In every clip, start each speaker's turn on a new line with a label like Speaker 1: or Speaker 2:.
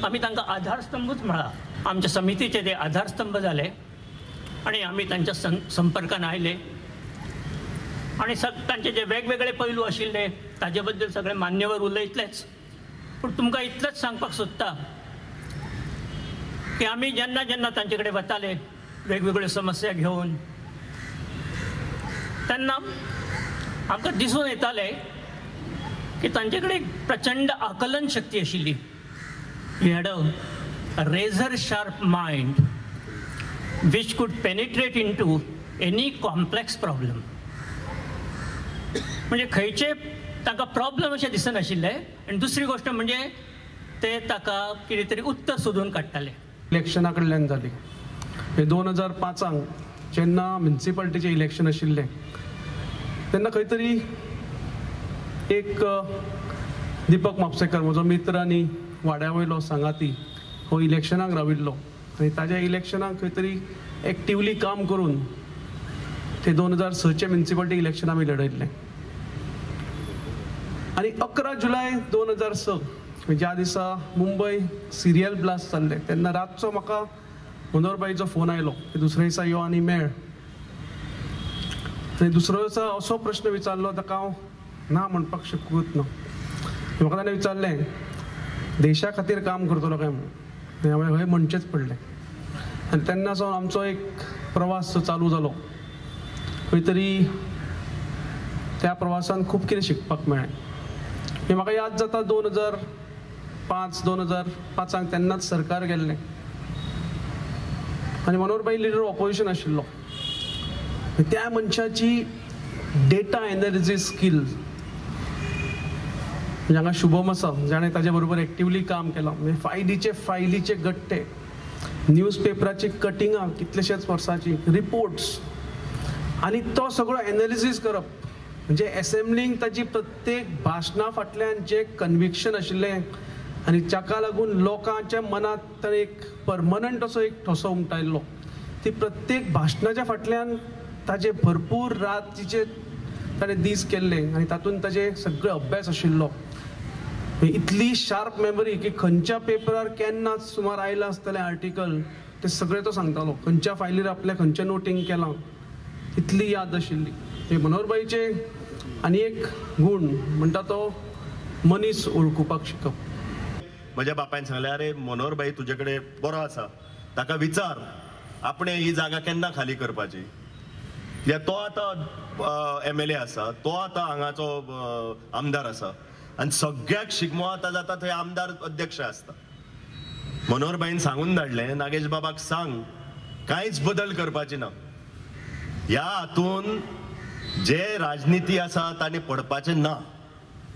Speaker 1: आमी तांकां आधारस्तंभूच म्हळा. आमच्या समितीचे ते आधारस्तंभ जाले आनी आमी तांच्या संपर्कान आयले आनी तांचे जे वेगवेगळे पैलू आशिल्ले ताजे बद्दल सगळे मान्यवर उलयतलेच. पूण तुमकां इतलेंच सांगपाक सोदता की आमी जेन्ना जेन्ना तांचे कडेन वताले वेगवेगळ्यो समस्या घेवन तेन्ना आमकां दिसून येतालें की तांचे कडेन एक प्रचंड आकलन शक्ती आशिल्ली. He had a razor sharp mind which could penetrate into any complex problem. म्हणजे खंयचे तांकां प्रॉब्लम अशें दिसनाशिल्ले आनी दुसरी गोश्ट म्हणजे ते ताका कितें तरी उत्तर सोदून काडटाले.
Speaker 2: इलेक्शना कडल्यान जाली. 2005 जेन्ना म्युनिसिपालिटीचें इलेक्शन आशिल्लें तेन्ना खंय तरी एक दीपक म्हापसेकर म्हजो मित्र आनी वाड्या वयलो सांगाती हो इलेक्शनाक राविल्लो आनी ताज्या इलेक्शनाक खंय तरी एक्टिवली काम करून ते 2006 म्युनिसिपालिटी इलेक्शन आमी लढयल्लें. आनी 11 जुलय 2006 ज्या दिसा मुंबय सिरियल ब्लास्ट जाल्लें तेन्ना रातचो म्हाका मनोहरभाईचो फोन आयलो की दुसऱ्या दिसा यो आनी मेळ. आनी दुसरो दिसा असो प्रश्न विचारलो ताका हांव ना म्हणपाक शकूच ना. म्हाका ताणें विचारलें देशा खातीर काम करतलो काय म्हणून, आनी हांवें हय म्हणचेंच पडलें. आनी तेन्ना सावन आमचो एक प्रवास चालू जालो. खंय तरी त्या प्रवासान खूब कितें शिकपाक मेळ्ळें. म्हाका याद जाता 2005 2005 तेन्नाच सरकार गेल्लें आनी मनोहरभाई लिडर ऑपोजिशन आशिल्लो. त्या मनशाची डेटा एनालिसीस स्कील म्हणजे हांगा शुभम आसा जाणें ताजे बरोबर एक्टिवली काम केलां. म्हणजे फायलीचे गट्टे, न्यूज पेपराची कटिंगां कितलेशेच वर्सांची, रिपोर्ट्स आनी तो सगळो एनालिसीस करप म्हणजे एसेंब्लींग ताची प्रत्येक भाशणा फाटल्यान जें कन्विक्शन आशिल्लें आनी ताका लागून लोकांच्या मनांत ताणें एक परमनंट असो एक ठसो उमटायल्लो. ती प्रत्येक भाशणाच्या फाटल्यान ताजे भरपूर रातीचे ताणें दीस केल्ले आनी तातूंत ताजे सगळे अभ्यास आशिल्लो. इतली शार्प मेमरी की खंयच्या पेपरार केन्ना सुमार आयलां आसतलें आर्टिकल तें सगळें तो सांगतालो. खंयच्या फायलीर आपल्या खंयचें नोटींग केलां इतली याद आशिल्ली. मनोहरभाईचे आनी एक गूण म्हणटा तो मनीस वळखुपाक शिकप.
Speaker 3: म्हज्या बापायन सांगलें, अरे मनोहरभाई तुजे कडेन बरो आसा, ताका विचार आपणे ही जागा केन्ना खाली करपाची. कित्याक तो आतां MLA आसा, तो आतां हांगाचो आमदार आसा आनी सगळ्याक शिगमो आतां जाता थंय आमदार अध्यक्ष आसता. मनोहरभाईन सांगून धाडलें, नागेश बाबाक सांग कांयच बदल करपाची ना, ह्या हातून जे राजनिती आसा ताणें पडपाचें ना,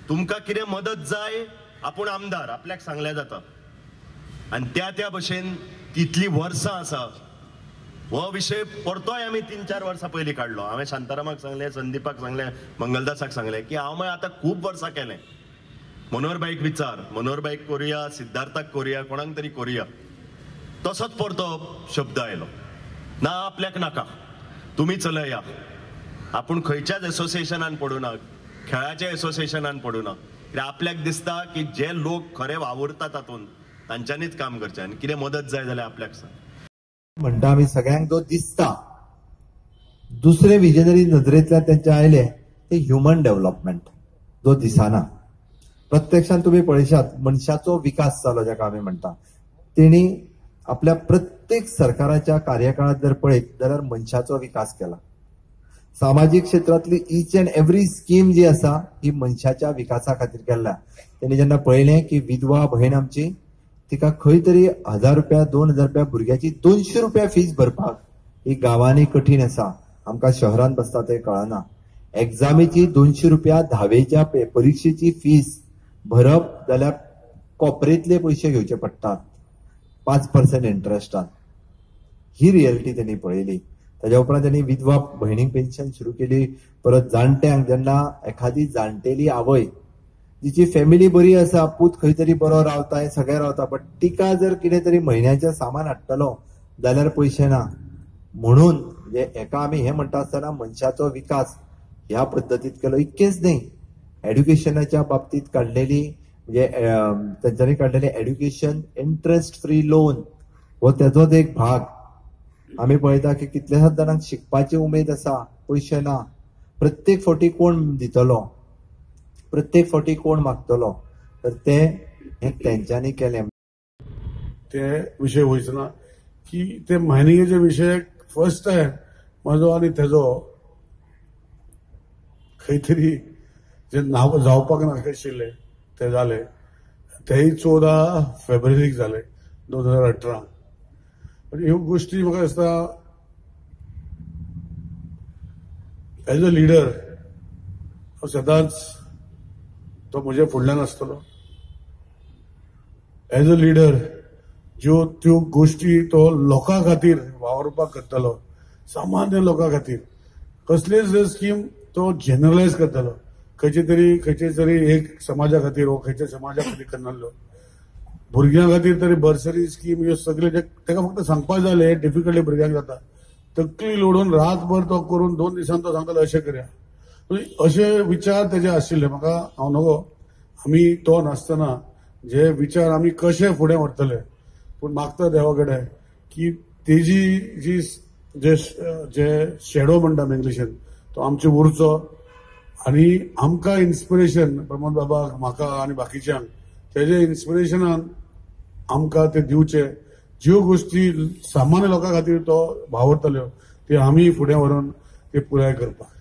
Speaker 3: तुमकां कितें मदत जाय आपूण आमदार आपल्याक सांगल्यार जाता. आनी त्या त्या भशेन तितली वर्सां आसा हो विशय परतोय आमी 3-4 वर्सां पयलीं काडलो. हांवें शांतारामाक सांगलें, संदीपाक सांगलें, मंगलदासाक सांगलें की हांव मागीर आतां खूब वर्सां केलें, मनोहरभाईक विचार, मनोहरभाईक करुया, सिद्धार्थाक करुया, कोणाक तरी करुया. तसोच परतो शब्द आयलो, ना आपल्याक नाका, तुमी चलया, आपूण खंयच्याच एसोसिएशनान पडूं ना, खेळाच्या एसोसिएशनान पडूं ना, कित्याक आपल्याक दिसता की जे लोक खरे वावुरता तातूंत तांच्यांनीच काम करचें आनी कितें मदत जाय जाल्यार आपल्याक सांग.
Speaker 4: म्हणटा आमी सगळ्यांक जो दिसता दुसरे विजनरी नजरेंतल्यान तेंच्या आयले ते ह्युमन डेव्हलपमेंट जो दिसना. प्रत्यक्षान तुमी पळयशात मनशाचो विकास जालो जाका आमी म्हणटा. तेणी आपल्या प्रत्येक सरकाराच्या कार्यकाळात जर पळयत जाल्यार मनशाचो विकास केला. सामाजीक क्षेत्रांतली इच अँड एवरी स्कीम जी आसा ही मनशाच्या विकासा खातीर केल्ल्या. तेणी जेन्ना पळयलें की विधवा भयण आमची तिका खंय तरी 1000 रुपया 2000 रुपया भुरग्याची 200 रुपया फीस भरपाक ही गांवांनी कठीण आसा, आमकां शहरांत बसता ते कळना. एग्जामीची 200 रुपया धावेच्या परिक्षेची फीस भरप जाल्यार कॉपरेंतले पयशे घेवचे पडटात 5% इंट्रस्टान. ही रियलिटी त्यांनी पळयली. ताज्या उपरांत त्यांनी विधवा भयणीक पेन्शन सुरू केली. परत जाणट्यांक जेन्ना एखादी जाणटेली आवय जिची फॅमिली बरी आसा, पूत खंय तरी बरो रावता, सगळे रावता, बट तिका जर कितें तरी म्हयन्याचें सामान हाडटलो जाल्यार पयशे ना. म्हणून म्हणजे हेका आमी हें म्हणटा आसतना मनशाचो विकास ह्या पद्दतीत केलो. इतकेंच न्ही, एड्युकेशनाच्या बाबतीत काडलेली म्हणजे तेंच्यांनी काडलेले एड्युकेशन इंट्रस्ट फ्री लोन हो तेजोच एक भाग. आमी पळयता की कितल्याशाच जाणांक शिकपाची उमेद आसा, पयशे ना. प्रत्येक फावटी कोण दितलो, प्रत्येक फावटी कोण मागतलो, तर ते हें तेंच्यांनी केलें.
Speaker 5: ते विशय वयचना की ते मायनिंगेचे विशय फर्स्ट टायम म्हजो आनी तेजो खंय तरी जे नांव जावपाक नाका आशिल्लें ते जालें. तेय 14 फेब्रुवारीक जालें 2018. पण ह्यो गोश्टी म्हाका दिसता एज अ लिडर हांव सदांच तो म्हज्या फुडल्यान आसतलो. एज अ लिडर ज्यो त्यो गोश्टी तो लोकां खातीर वावरपाक करतालो, सामान्य लोकां खातीर कसलेच स्कीम तो जनरलायज करतालो. खंयचे तरी एक समाजा खातीर वो खंयच्या समाजा खातीर करनासलो. भुरग्यां खातीर तरी बर्सरी स्कीम ह्यो सगळे ताका फक्त सांगपाक जालें डिफिकल्टी भुरग्यांक जाता, तकली लोडून रातभर तो करून 2 दिसान तो सांगतालो अशें करया. अशे विचार तेजे आशिल्ले. म्हाका हांव नको आमी तो नासतना जे विचार आमी कशे फुडें व्हरतले, पूण मागता देवा कडेन की तेजी जी जे जे शेडो म्हणटा आमी इंग्लिशीन तो आमचे उरचो आनी आमकां इन्स्पिरेशन प्रमोद बाबाक, म्हाका आनी बाकीच्यांक तेजे इन्स्पिरेशनान आमकां ते दिवचे. ज्यो गोश्टी सामान्य लोकां खातीर तो वावरतल्यो त्यो आमी फुडें व्हरून ते पुराय करपाक.